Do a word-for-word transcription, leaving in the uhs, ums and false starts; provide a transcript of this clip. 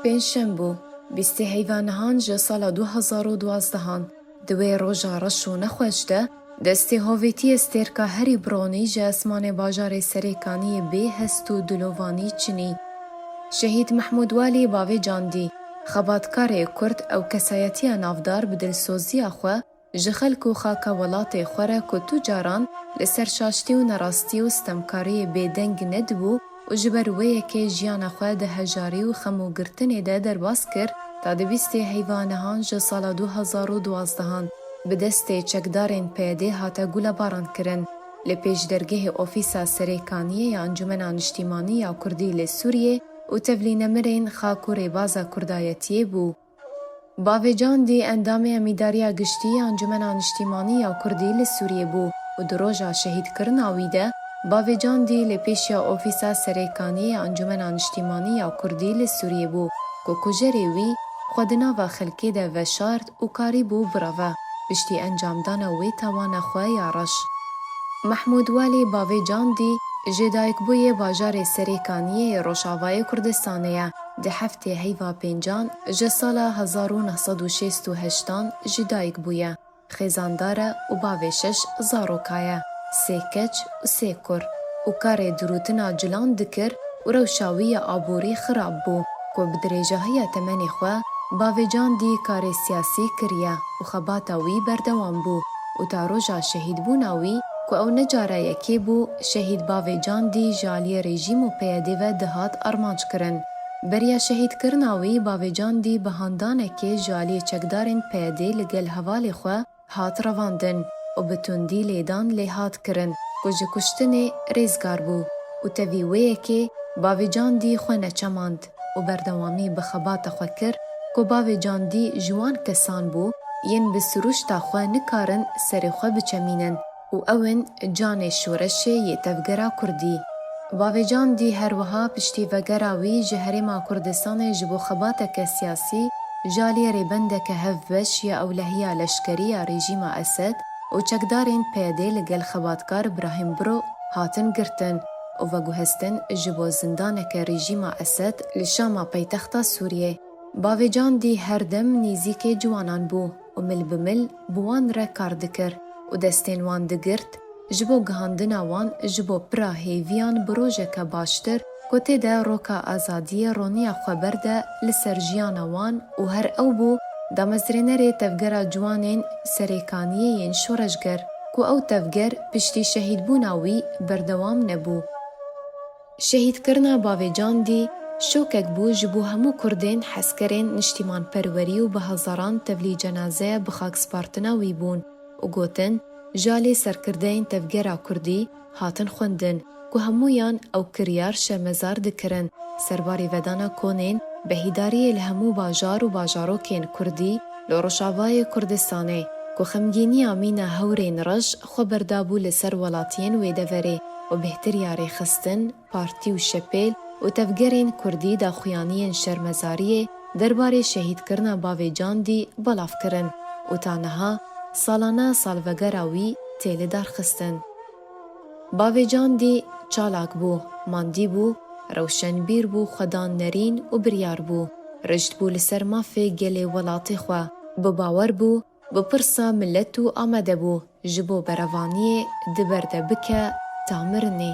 Pêncşem bû, bîstê heyva nihan ji sala du hezar û duwazdeh an. Di wê roja reş û nexweş de, destê hovêtiyê stêrka herî bironî ji esmanê bajarê Serêkaniyê bê hest û dilovanî çinî. Şehîd Mehmûd Walî bavê Candî, xebatkarê Kurd ew kesayetiya navdar bi dilsoziya xwe ji xelk û xaka welatê xwe re ku tu caran li ser şaştî û nerastî û stemkariyê bêdeng nedibû û ji ber wê yekê jiyana xwe di hejarî û xem û girtinê de derbas kir, ta di bîstê heyva nihan ji sala du hezar û duwazdehan bi destê çekdarên P Y D'ê hate gulebaran kirin. Li pêşdergehê Ofîsa Serêkaniyê ya Encûmena Niştîmanî ya Kurdî li Sûriyê û tevlînemirên xak û rêbaza Kurdayetiyê bû. Bavê Candî endamê Emîdariya Giştî ya Encûmena Niştîmanî ya Kurdî li Sûriyê bû û di roja şehîdkirina wî de Bavê Candî li pêşiya Ofîsa Serêkaniyê ya Encûmena Niştîmanî ya Kurdî li Sûriyê bû ku kujerê wî xwe di nava xelkê de veşart û karîbû bireve piştî encamdana wê tawana xwe ya reş. Mehmûd Welî bavê Candî ji dayikbûyê bajarê Serêkaniyê yê Rojavayê Kurdistanê ye. Di heftê heyva pêncan ji sala hezar û neh sed û şêst û heştan ji dayik bûye. Xêzandar e û bavê şeş zaroka ye, sê keç û sê kur û karê dirûtina cilan dikir û rewşa wî ya aborî xirab bû ku bi dirêjahiya temenê xwe bavê Candî karê siyasî kiriye û xebata wî berdewam bû û ta roja şehîdbûna wî ku ew ne cara yekê bû şehîd bavê Candî ji aliyê rejîm û P Y D'ê ve dihat armanc kirin. Beriya şehîdkirina wî bavê Candî bi handanekê ji aliyê çekdarên P Y D'ê li gel hevalê xwe hat revandin û bi tundî lêdan lê hat kirin ku ji kuştinê rêzgar bû û tevî wê yekê bavê Candî xwe neçemand û berdewamî bi xebata xwe kir ku bavê Candî ji wan kesan bû yên bi siruşta xwe nikarin serê xwe biçemînin û ew in canê şoreşê yê tevgera Kurdî. Bavê Candî her wiha piştî vegera wî ji Herêma Kurdistanê ji bo xebateke siyasî ji aliyê rêbendeke hevbeş ya ewlehiya leşkerî ya rejîma Esed û çekdarên P Y D'ê li gel xebatkar Brahîm Bro hatin girtin û veguhestin ji bo zindaneke rejîma Esed li Şama paytexta Sûriyê. Bavê Candî her dem nêzîkê ciwanan bû û mil bi mil bi wan re kar dikir û destên wan digirt, ji bo gihandina wan ji bo pira hêviyan bi rojeke baştir ku tê de roka azadiyê roniya xwe berde li ser jiyana wan û her ew bû damezrênerê tevgera ciwanên Serêkaniyê yên şoreşger ku ew tevger piştî şehîdbûna wî berdewam nebû. Şehîdkirina bavê Candî şokek bû ji bo hemû Kurdên hezkerên niştîmanperwerî û bi hezaran tevlî cenazeya bi xak spartina wî bûn û gotin, ji alî serkirdeyên tevgera Kurdî hatin xwendin ku hemûyan ew kiryar şermezar dikirin, serbarî vedana konên behîdariyê li hemû bajar û bajarokên Kurdî li Rojavayê Kurdistanê ku xemgîniya mîna hewrên reş xwe berdabû li ser welatiyên wê deverê û bêhtiriya rêxistin, partî û şepêl û tevgerên Kurdî daxuyaniyên şermezariyê derbarê şehîdkirina bavê Candî belav kirin û ta niha salana salvegera wî tê lidarxistin. Bavê Candî çalak bû, mandî bû, rewşenbîr bû, xwedan nerîn û biryar bû. Rişt bû li ser mafê gelê welatê xwe. Bi bawer bû, bi pirsa milet û amade bû ji bo berevaniyê di ber de bike ta mirinê.